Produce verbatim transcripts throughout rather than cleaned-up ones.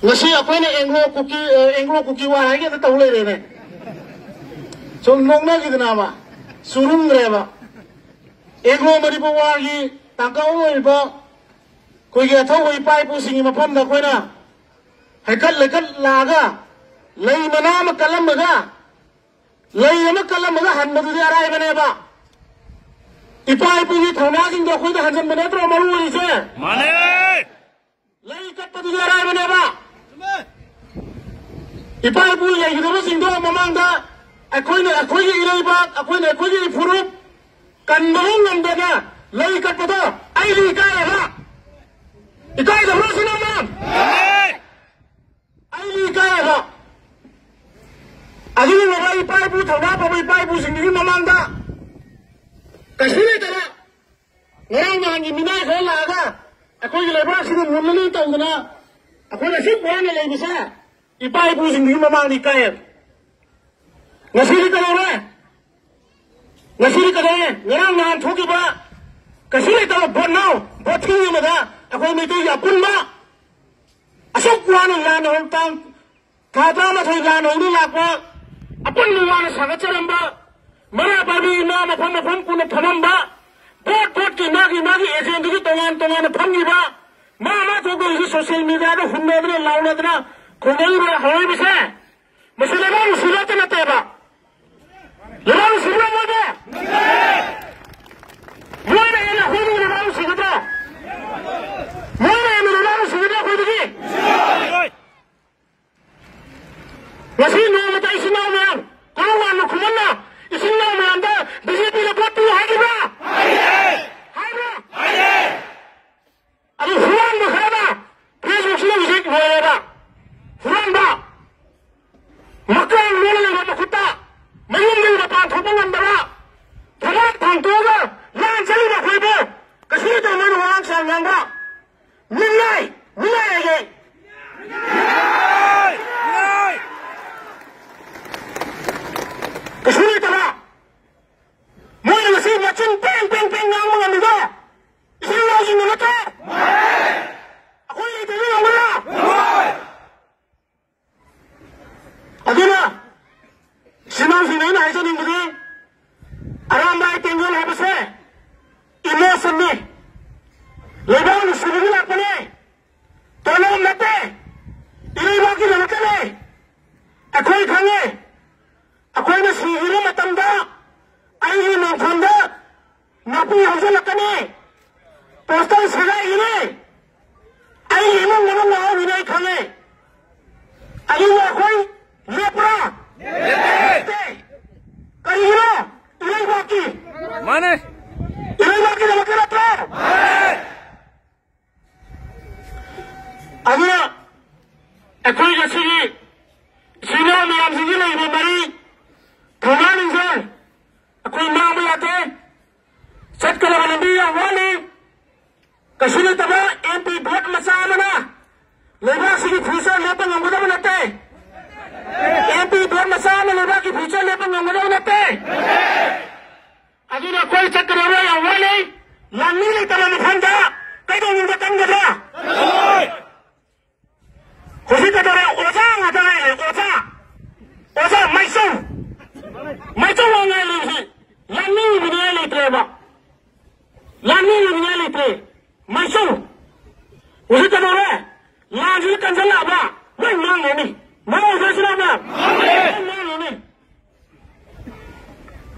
ꯉꯁꯤ ꯑꯩꯈꯣꯏꯅ ꯑꯦꯡꯒ꯭ꯂꯣ ꯀꯨꯀꯤ, ꯑꯦꯡꯒ꯭ꯂꯣ ꯀꯨꯀꯤ ꯋꯥꯔ ꯍꯥꯏꯒꯦ ꯑꯗꯨ ꯇꯧ ꯂꯩꯔꯦꯅꯦ꯫ ꯁꯨꯝ ꯅꯣꯛꯅꯈꯤꯗꯅꯕ ꯆꯨꯔꯨꯝꯈ꯭ꯔꯦꯕ꯫ ꯑꯦꯡꯒ꯭ꯂꯣ ꯃꯅꯤꯄꯨꯔ ꯋꯥꯔꯒꯤ ꯇꯥꯡꯀꯛ ꯑꯃ ꯑꯣꯏꯔꯤꯕ ꯑꯩꯈꯣꯏꯒꯤ ꯑꯊꯧꯕ ꯏꯄꯥ ꯏꯄꯨꯁꯤꯡꯒꯤ ꯃꯐꯝꯗ ꯑꯩꯈꯣꯏꯅ ꯍꯩꯀꯠ ꯂꯩꯀꯠ ꯂꯥꯛꯑꯒ ꯂꯩ ꯃꯅꯥ ꯑꯃ ꯀꯠꯂꯝꯃꯒ ꯂꯩ ꯑꯃ ꯀꯠꯂꯝꯃꯒ ꯍꯟꯕꯗꯨꯗꯤ ꯑꯔꯥꯏꯕꯅꯦꯕ꯫ ꯏꯄꯥ ꯏꯄꯨꯒꯤ ꯊꯧꯅꯥꯁꯤꯡꯗꯣ ꯑꯩꯈꯣꯏꯗ ꯍꯟꯖꯟꯕ ꯅꯠꯇ꯭ꯔꯣ ꯃꯔꯨ ꯑꯣꯏꯔꯤꯁꯦ? ꯃꯥꯅꯦ꯫ ꯂꯩ ꯀꯠꯄꯗꯨꯗꯤ ꯑꯔꯥꯏꯕꯅꯦꯕ꯫ ꯏꯄꯥ ꯏꯄꯨ ꯂꯩꯈꯤꯗꯕꯁꯤꯡꯗꯣ ꯃꯃꯥꯡꯗ ꯑꯩꯈꯣꯏꯅ ꯑꯩꯈꯣꯏꯒꯤ ꯏꯔꯩꯕꯥꯛ, ꯑꯩꯈꯣꯏꯅ ꯑꯩꯈꯣꯏꯒꯤ ꯐꯨꯔꯨꯞ ꯀꯟꯕ ꯉꯝꯗꯅ ꯂꯩ ꯀꯠꯄꯗꯣ ꯑꯩꯗꯤ ꯏꯀꯥꯏꯌꯦꯕ꯫ ꯏꯀꯥꯏꯗꯕ꯭ꯔꯣ ꯁꯤꯅꯃ? ꯑꯩꯗꯤ ꯏꯀꯥꯏꯌꯦꯕ꯫ ꯑꯗꯨꯒꯨꯝꯂꯕ ꯏꯄꯥ ꯏꯄꯨ, ꯊꯧꯅꯥ ꯐꯕ ꯏꯄꯥ ꯏꯄꯨꯁꯤꯡꯗꯨꯒꯤ ꯃꯃꯥꯡꯗ ꯀꯩꯁꯨ ꯂꯩꯇꯕ ꯉꯔꯥꯡ ꯅꯍꯥꯟꯒꯤ ꯃꯤꯅꯥꯏ ꯈꯔ ꯂꯥꯛꯑꯒ ꯑꯩꯈꯣꯏꯒꯤ ꯂꯩꯕꯥꯛꯁꯤꯗ ꯃꯨꯜꯂꯅꯤ ꯇꯧꯗꯅ ꯑꯩꯈꯣꯏꯅ ꯑꯁꯨꯛ ꯋꯥꯅ ꯂꯩꯕꯁꯦ ꯏꯄꯥ ꯏꯄꯨꯁꯤꯡꯗꯨꯒꯤ ꯃꯃꯥꯡꯗ ꯏꯀꯥꯏꯌꯦꯕ꯫ ꯉꯁꯤꯗꯤ ꯀꯩꯗꯧꯔꯦ? ꯉꯁꯤꯗꯤ ꯀꯩꯗꯧꯔꯦ? ꯉꯔꯥꯡ ꯅꯍꯥꯟ ꯊꯣꯛꯈꯤꯕ ꯀꯩꯁꯨ ꯂꯩꯇꯕ ꯚꯣꯠ ꯅꯥꯎ, ꯚꯣꯠ ꯊꯤꯡ ꯑꯃꯗ ꯑꯩꯈꯣꯏ ꯃꯩꯇꯩꯒꯤ ꯑꯄꯨꯟꯕ ꯑꯁꯨꯛ ꯋꯥꯅ ꯂꯥꯟ ꯍꯧ-, ꯇꯥꯡ ꯊꯥ ꯇꯔꯥꯃꯥꯊꯣꯏ ꯂꯥꯟ ꯍꯧꯗꯨꯅ ꯂꯥꯛꯄ ꯑꯄꯨꯟꯕ ꯋꯥꯅ ꯁꯥꯒꯠꯆꯔꯝꯕ ꯃꯔꯥ ꯄꯥꯏꯕꯤ ꯏꯃꯥ ꯃꯐꯝ ꯃꯐꯝ ꯄꯨꯟꯅ ꯐꯝꯃꯝꯕ, ꯚꯣꯠ ꯚꯣꯠꯀꯤ ꯃꯥꯒꯤ ꯃꯥꯒꯤ ꯑꯦꯖꯦꯟꯗꯨꯒꯤ ꯇꯣꯉꯥꯟ ꯇꯣꯉꯥꯟꯅ ꯐꯝꯈꯤꯕ, ꯃꯥ ꯃꯥ ꯊꯣꯛꯄ ꯍꯧꯖꯤꯛ ꯁꯣꯁꯤꯌꯦꯜ ꯃꯤꯗꯤꯌꯥꯗ ꯍꯨꯟꯅꯗꯅ ꯂꯥꯎꯅꯗꯅ ꯈꯨꯝꯒꯠꯂꯤꯕ ꯍꯧꯔꯛꯏꯕꯁꯦ, ꯃꯁꯤ ꯂꯩꯕꯥꯛ ꯅꯨꯡꯁꯤꯕꯇ ꯅꯠꯇꯦꯕ꯫ ꯂꯩꯕꯥꯛ ꯅꯨꯡꯁꯤꯕ꯭ꯔꯥ ꯃꯣꯏꯗꯤ? ꯃꯣꯏꯅ ꯍꯦꯟꯅ ꯑꯩꯈꯣꯏꯗꯒꯤ ꯂꯩꯕꯥꯛ ꯅꯨꯡꯁꯤꯒꯗ꯭ꯔꯣ? ꯃꯣꯏꯅ ꯍꯦꯟꯅ ꯂꯩꯕꯥꯛ ꯅꯨꯡꯁꯤꯒꯗ꯭ꯔꯥ ꯑꯩꯈꯣꯏꯗꯒꯤ? ꯉꯁꯤ ꯅꯣꯡꯃꯇ ꯏꯆꯤꯟ ꯏꯅꯥꯎ ꯃꯌꯥꯝ, ꯀꯣꯔꯧ ꯋꯥꯡꯃ ꯈꯨꯃꯟꯅ ꯏꯆꯤꯟ ꯏꯅꯥꯎ ꯃꯌꯥꯝꯗ ꯕꯤ ꯖꯦ ꯄꯤꯗ ꯚꯣꯠ ꯄꯤꯌꯨ ꯍꯥꯏꯈꯤꯕ꯭ꯔꯥ? ꯍꯥꯏꯕ꯭ꯔꯥ? ꯑꯗꯨ ꯍꯨꯔꯥꯟꯕ ꯈꯔꯅ ꯐꯦꯁꯕꯨꯛꯁꯤꯗ ꯍꯧꯖꯤꯛ ꯂꯣꯏꯔꯦꯕ꯫ ꯍꯨꯔꯥꯟꯕ ꯃꯀꯥꯡ ꯂꯣꯟꯅ ꯂꯩꯕ ꯃꯈꯨꯠꯇ ꯃꯌꯨꯝꯗꯒꯤ ꯃꯄꯥꯟ ꯊꯣꯛꯄ ꯉꯝꯗꯕ, ꯊꯕꯥꯛ ꯊꯥꯡꯇꯣꯛꯑꯒ ꯂꯥꯟ ꯆꯠꯂꯤꯕ ꯑꯩꯈꯣꯏꯕꯨ ꯍꯥꯏꯖꯅꯤꯡꯕꯗꯤ, ꯑꯔꯥꯝꯕꯥꯏ ꯇꯦꯡꯒꯣꯜ ꯍꯥꯏꯕꯁꯦ emotion ꯅꯤ, ꯂꯩꯕꯥꯛ ꯅꯨꯡꯁꯤꯕꯒꯤ ꯂꯥꯛꯄꯅꯤ, ꯇꯣꯂꯣꯞ ꯅꯠꯇꯦ, ꯏꯔꯩꯕꯥꯛꯀꯤꯗꯃꯛꯇꯅꯦ꯫ ꯑꯩꯈꯣꯏ ꯈꯪꯉꯦ, ꯑꯩꯈꯣꯏꯅ ꯁꯤꯈꯤꯕ ꯃꯇꯝꯗ ꯑꯩꯒꯤ ꯃꯣꯡꯐꯝꯗ ꯅꯥꯄꯤ ꯍꯧꯖꯤꯜꯂꯛꯀꯅꯤ, ꯄꯣꯁꯇꯔ ꯁꯦꯒꯥꯏꯒꯅꯤ, ꯑꯩꯒꯤ ꯏꯃꯨꯡ ꯃꯅꯨꯡ ꯉꯥꯎꯒꯅꯤ, ꯑꯩ ꯈꯪꯉꯦ꯫ ꯑꯗꯨꯕꯨ ꯑꯩꯈꯣꯏ ꯂꯦꯞꯄ꯭ꯔꯥ? ꯂꯦꯞꯇꯦ꯫ ꯀꯔꯤꯒꯤꯅꯣ? ꯏꯔꯩꯕꯥꯛꯀꯤ, ꯃꯥꯅꯦ꯫ ꯏꯔꯩꯕꯥꯛꯀꯤꯗꯃꯛꯇ ꯅꯠꯇ꯭ꯔꯣ? ꯑꯗꯨꯅ ꯑꯩꯈꯣꯏ ꯉꯁꯤꯒꯤ ꯏꯆꯤꯜ ꯏꯅꯥꯎ ꯃꯌꯥꯝꯁꯤꯡꯒꯤ ꯂꯩꯔꯤꯕ ꯃꯔꯤ, ꯊꯧꯅꯥ ꯂꯤꯡꯖꯦꯜ ꯑꯩꯈꯣꯏ ꯃꯥꯡꯕ ꯌꯥꯗꯦ꯫ ꯆꯠꯀꯗꯕ ꯂꯝꯕꯤ ꯌꯥꯝ ꯋꯥꯠꯂꯤ꯫ ꯀꯩꯁꯨ ꯅꯠꯇꯕ MP vote ꯃꯆꯥ ꯑꯃꯅ ꯂꯩꯕꯥꯛꯁꯤꯒꯤ future ꯂꯦꯞꯄ ꯉꯝꯒꯗꯕ ꯅꯠꯇꯦ꯫ MP vote ꯃꯆꯥ ꯑꯃꯅ ꯂꯩꯕꯥꯛꯀꯤ future ꯂꯦꯞꯄ ꯉꯝꯒꯗꯕ ꯅꯠꯇꯦ꯫ ꯑꯗꯨꯅ ꯑꯩꯈꯣꯏ ꯆꯠꯀꯗꯕ ꯌꯥꯝ ꯋꯥꯠꯂꯤ꯫ ꯂꯥꯟꯃꯤ ꯂꯩꯇꯕ ꯃꯐꯝꯗ ꯀꯩꯗꯧꯅꯨꯡꯗ ꯀꯟꯒꯗ꯭ꯔꯥ? ꯍꯧꯖꯤꯛ ꯀꯩꯗꯧꯔꯦ? ꯑꯣꯖꯥ ꯉꯥꯛꯇ ꯉꯥꯏꯔꯦ, ꯑꯣꯖꯥ꯫ ꯑꯣꯖꯥ ꯃꯥꯏꯆꯧ꯫ ꯃꯥꯏꯆꯧ ꯉꯥꯛ ꯉꯥꯏꯔꯦ ꯍꯧꯖꯤꯛ꯫ ꯂꯥꯟꯃꯤ ꯂꯩꯇ꯭ꯔꯦꯕ꯫ ꯂꯥꯟꯃꯤ ꯂꯩꯇ꯭ꯔꯦ꯫ ꯃꯥꯏꯆꯧ꯫ ꯍꯧꯖꯤꯛ ꯀꯩꯗꯧꯔꯦ? ꯂꯥꯟꯁꯤꯅ ꯀꯟꯁꯤꯜꯂꯛꯑꯕ ꯂꯣꯏ ꯃꯥꯡꯉꯅꯤ꯫ ꯃꯥꯡꯉꯣꯏꯗ꯭ꯔꯁꯤꯔꯕ? ꯂꯣꯏ ꯃꯥꯡꯉꯅꯤ꯫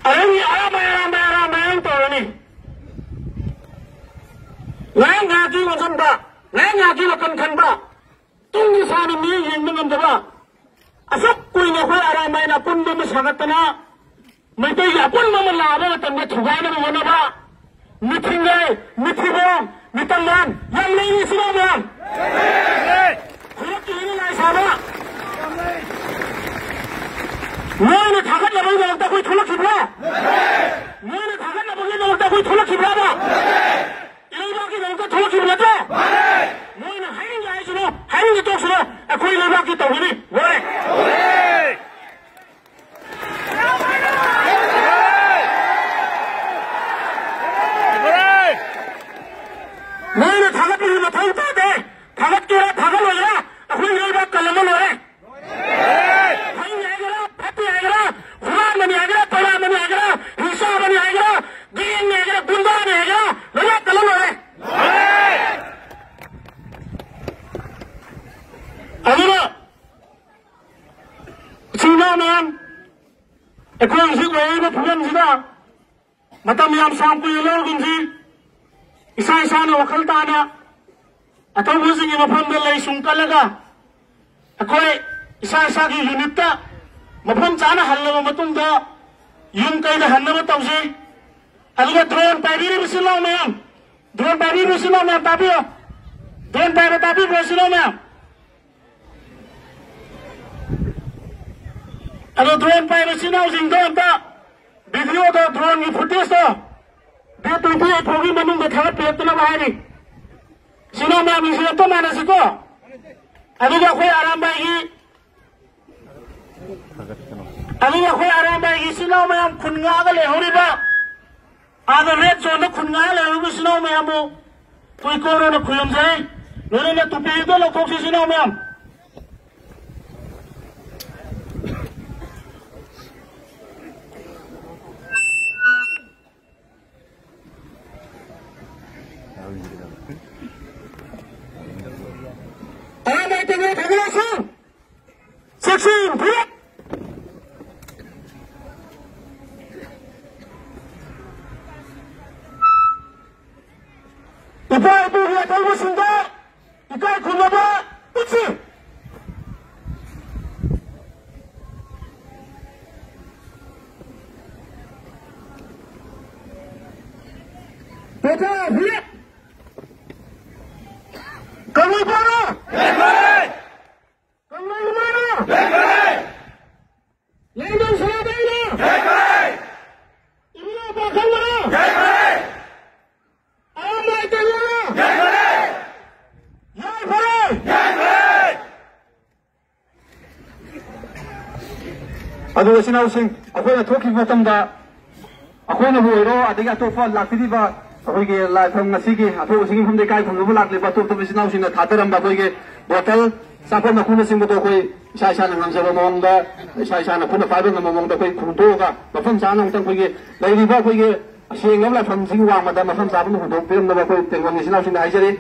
ꯑꯗꯩꯗꯤ ꯑꯔꯥꯝꯕꯥꯏ, ꯑꯔꯥꯝꯕꯥꯏ, ꯑꯔꯥꯝꯕꯥꯏ ꯑꯗꯨꯝ ꯇꯧꯔꯅꯤ꯫ ꯉꯥꯏꯍꯥꯛ ꯉꯥꯏꯍꯥꯛꯀꯤ ꯑꯣꯟꯁꯤꯟꯕ, ꯉꯥꯏꯍꯥꯛ ꯉꯥꯏꯍꯥꯛꯀꯤ ꯋꯥꯈꯜ ꯈꯟꯕ, ꯇꯨꯡꯒꯤ ꯁꯥꯟꯅ ꯃꯤ ꯌꯦꯡꯕ ꯉꯝꯗꯕ, ꯑꯁꯨꯛ ꯀꯨꯏꯅ ꯑꯩꯈꯣꯏ ꯑꯔꯥꯝꯕꯥꯏꯅ ꯑꯄꯨꯟꯕ ꯑꯃ ꯁꯥꯒꯠꯇꯅ ꯃꯩꯇꯩꯒꯤ ꯑꯄꯨꯟꯕ ꯑꯃ ꯂꯥꯛꯑꯕ ꯃꯇꯝꯗ ꯊꯨꯒꯥꯏꯅꯕ ꯍꯣꯠꯅꯕ, ꯃꯤꯊꯤꯡꯒꯩ, ꯃꯤꯊꯤꯕꯣꯡ, ꯃꯤꯇꯝꯕꯥꯟ ꯌꯥꯝ ꯂꯩꯔꯤ ꯁꯤꯐꯥꯎ ꯃꯌꯥꯝ꯫ ꯈꯨꯔꯛꯀꯤ ꯂꯥꯏ ꯁꯥꯕ ꯅꯣꯏꯅ ꯊꯥꯒꯠꯅꯕꯒꯤꯗꯃꯛꯇ ꯑꯩꯈꯣꯏ ꯊꯣꯛꯂꯛꯈꯤꯕ꯭ꯔꯣ? ꯅꯣꯏꯅ ꯊꯥꯒꯠꯅꯕꯒꯤꯗꯃꯛꯇ ꯑꯩꯈꯣꯏ ꯊꯣꯛꯂꯛꯈꯤꯕ꯭ꯔꯕ? ꯏꯔꯩꯕꯥꯛꯀꯤꯗꯃꯛꯇ ꯊꯣꯛꯂꯛꯈꯤꯕ ꯅꯠꯇ꯭ꯔꯣ? ꯃꯣꯏꯅ ꯍꯥꯏꯅꯤꯡꯕ ꯍꯥꯏꯁꯤꯅꯣ, ꯍꯥꯏꯅꯤꯡꯕ ꯇꯣꯛꯁꯤꯅꯣ, ꯑꯩꯈꯣꯏ ꯂꯩꯕꯥꯛꯀꯤ ꯇꯧꯒꯅꯤ꯫ ꯂꯣꯏꯔꯦ꯫ ꯃꯣꯏꯅ ꯊꯥꯒꯠꯄꯒꯤ ꯃꯊꯧ ꯇꯥꯗꯦ꯫ ꯊꯥꯒꯠꯀꯦꯔꯥ ꯊꯥꯒꯠꯂꯣꯏꯔꯥ, ꯑꯩꯈꯣꯏ ꯂꯩꯕꯥꯛ ꯀꯜꯂꯝꯃ ꯂꯣꯏꯔꯦ꯫ ꯐꯩ ꯍꯥꯏꯒꯦꯔꯥ ꯐꯠꯇꯦ ꯍꯥꯏꯒꯦꯔꯥ, ꯍꯨꯔꯥꯟꯕ ꯍꯥꯏꯒꯦꯔꯥ, ꯄꯩꯔꯥꯃꯅꯤ ꯍꯥꯏꯒꯦꯔꯥ, ꯍꯤꯡꯆꯥꯕꯅꯤ ꯍꯥꯏꯒꯦꯔꯥ, ꯒꯦꯡꯅꯤ ꯍꯥꯏꯒꯦꯔꯥ, ꯒꯨꯟꯗꯥꯅꯤ ꯍꯥꯏꯒꯦꯔꯥ, ꯂꯣꯏꯅ ꯀꯜꯂ ꯂꯣꯏꯔꯦ꯫ ꯑꯗꯨꯅ ꯏꯆꯤꯟ ꯏꯅꯥꯎ ꯃꯌꯥꯝ, ꯑꯩꯈꯣꯏ ꯍꯧꯖꯤꯛ ꯂꯩꯔꯤꯕ ꯐꯤꯕꯝꯁꯤꯗ ꯃꯇꯝ ꯌꯥꯝ ꯁꯥꯡ ꯀꯨꯏꯅ ꯂꯧꯔꯒꯨꯝꯁꯤ꯫ ꯏꯁꯥ ꯏꯁꯥꯅ ꯋꯥꯈꯜ ꯇꯥꯅ ꯑꯊꯧꯕꯁꯤꯡꯒꯤ ꯃꯐꯝꯗ ꯂꯩ ꯁꯨꯡ ꯀꯠꯂꯒ ꯑꯩꯈꯣꯏ ꯏꯁꯥ ꯏꯁꯥꯒꯤ ꯌꯨꯅꯤꯠꯇ ꯃꯐꯝ ꯆꯥꯅ ꯍꯜꯂꯕ ꯃꯇꯨꯡꯗ ꯌꯨꯝ ꯀꯩꯗ ꯍꯟꯅꯕ ꯇꯧꯁꯤ꯫ ꯑꯗꯨꯒ ꯗ꯭ꯔꯣꯟ ꯄꯥꯏꯕꯤꯔꯤꯕ ꯏꯆꯤꯜ ꯏꯅꯥꯎ ꯃꯌꯥꯝ, ꯗ꯭ꯔꯣꯟ ꯄꯥꯏꯕꯤꯔꯤꯕ ꯏꯆꯤꯜ ꯏꯅꯥꯎ ꯃꯌꯥꯝ ꯇꯥꯕꯤꯌꯣ꯫ ꯗ꯭ꯔꯣꯟ ꯄꯥꯏꯕ ꯇꯥꯕꯤꯕ꯭ꯔꯣ ꯏꯆꯤꯜ ꯏꯅꯥꯎ ꯃꯌꯥꯝ? ꯑꯗꯣ ꯗ꯭ꯔꯣꯟ ꯄꯥꯏꯕ ꯏꯆꯤꯜ ꯏꯅꯥꯎꯁꯤꯡꯗꯣ ꯑꯝꯇ ꯚꯤꯗꯤꯑꯣꯗꯣ, ꯗ꯭ꯔꯣꯟꯒꯤ ꯐꯨꯇꯦꯖꯇꯣ ꯗꯦꯠ ꯇ꯭ꯋꯦꯟꯇꯤ ꯑꯩꯠ ꯐꯥꯎꯒꯤ ꯃꯅꯨꯡꯗ ꯊꯥꯒꯠꯄꯤꯔꯛꯇꯅꯕ ꯍꯥꯏꯔꯤ꯫ ꯏꯆꯤꯜ ꯏꯅꯥꯎ ꯃꯌꯥꯝ ꯅꯨꯡꯁꯤꯔꯛꯄ ꯃꯥꯟꯅꯁꯤꯀꯣ꯫ ꯑꯗꯨꯒ ꯑꯩꯈꯣꯏ ꯑꯔꯥꯝꯕꯥꯏꯒꯤ, ꯑꯗꯨꯒ ꯑꯩꯈꯣꯏ ꯑꯔꯥꯝꯕꯥꯏꯒꯤ ꯏꯆꯤꯜ ꯏꯅꯥꯎ ꯃꯌꯥꯝ ꯈꯨꯟ ꯉꯥꯛꯑꯒ ꯂꯩꯍꯧꯔꯤꯕ, ꯑꯥꯗ ꯔꯦꯗ ꯖꯣꯟꯗ ꯈꯨꯟ ꯉꯥꯛꯑ ꯂꯩꯍꯧꯔꯤꯕ ꯏꯆꯤꯜ ꯏꯅꯥꯎ ꯃꯌꯥꯝꯕꯨ ꯑꯩꯈꯣꯏ ꯀꯣꯔꯣꯅ ꯈꯨꯔꯨꯝꯖꯔꯤ꯫ ꯂꯣꯏꯅꯅ ꯇꯨꯄꯤꯗꯣ ꯂꯧꯊꯣꯛꯁꯤ ꯏꯆꯤꯜ ꯏꯅꯥꯎ ꯃꯌꯥꯝ꯫ ꯑꯔꯥꯝꯕꯥꯏ ꯇꯦꯡꯅꯧ ꯊꯥꯡꯒꯠꯂꯛꯁꯤ꯫ ꯆꯦꯛꯁꯤꯟ ꯐꯨꯔꯨꯞ꯫ ꯏꯄꯥ ꯏꯄꯨꯒꯤ ꯑꯊꯧꯕꯁꯤꯡꯗ ꯏꯀꯥꯏ ꯈꯨꯝꯅꯕ ꯎꯠꯁꯤ꯫ ꯄꯦꯇꯥ ꯍꯨꯏꯌꯦ꯫ ꯀꯪꯂꯩꯄꯥꯛꯅ! ꯀꯪꯂꯩ ꯏꯃꯥꯅ! ꯂꯥꯏꯅꯤꯡꯊꯧ ꯁꯅꯥꯃꯍꯤꯅ! ꯏꯕꯨꯙꯧ ꯄꯥꯈꯪꯕꯅ! ꯑꯔꯥꯝꯕꯥꯏ ꯇꯦꯡꯅꯧꯅ! ꯌꯥꯏꯐꯔꯦ! ꯑꯗꯨꯒ ꯏꯆꯤꯟ ꯏꯅꯥꯎꯁꯤꯡ, ꯑꯩꯈꯣꯏꯅ ꯊꯣꯛꯈꯤꯕ ꯃꯇꯝꯗ ꯑꯩꯈꯣꯏꯅꯕꯨ ꯑꯣꯏꯔꯣ, ꯑꯗꯒꯤ ꯑꯇꯣꯞꯄ ꯂꯥꯛꯄꯤꯔꯤꯕ ꯑꯩꯈꯣꯏꯒꯤ ꯂꯥꯏꯐꯝ ꯉꯁꯤꯒꯤ ꯑꯊꯧꯕꯁꯤꯡꯒꯤ ꯃꯐꯝꯗ ꯏꯀꯥꯏ ꯈꯨꯝꯅꯕ ꯂꯥꯛꯂꯤꯕ ꯑꯇꯣꯞ ꯑꯇꯣꯞꯄ ꯏꯆꯤꯟ ꯏꯅꯥꯎꯁꯤꯡꯅ ꯊꯥꯗꯔꯝꯕ ꯑꯩꯈꯣꯏꯒꯤ ꯕꯣꯇꯜ, ꯆꯥꯐꯝ ꯃꯈꯨꯝꯅꯆꯤꯡꯕꯗꯣ ꯑꯩꯈꯣꯏ ꯏꯁꯥ ꯏꯁꯥꯅ ꯉꯝꯖꯕ ꯃꯑꯣꯡꯗ, ꯏꯁꯥ ꯏꯁꯥꯅ ꯈꯨꯠꯅ ꯄꯥꯏꯕ ꯉꯝꯕ ꯃꯑꯣꯡꯗ ꯑꯩꯈꯣꯏ ꯍꯨꯟꯗꯣꯛꯑꯒ, ꯃꯐꯝ ꯆꯥꯅ ꯑꯃꯨꯛꯇꯪ ꯑꯩꯈꯣꯏꯒꯤ ꯂꯩꯔꯤꯕ ꯑꯩꯈꯣꯏꯒꯤ ꯑꯁꯦꯡꯂꯕ ꯂꯥꯏꯐꯝꯁꯤꯒꯤ ꯋꯥꯡꯃꯗ ꯃꯐꯝ ꯆꯥꯕ ꯑꯃ ꯍꯨꯟꯗꯣꯛꯄꯤꯔꯝꯅꯕ ꯑꯩꯈꯣꯏ ꯇꯦꯡꯒꯣꯜ ꯏꯆꯤꯟ ꯏꯅꯥꯎꯁꯤꯡꯗ ꯍꯥꯏꯖꯔꯤ꯫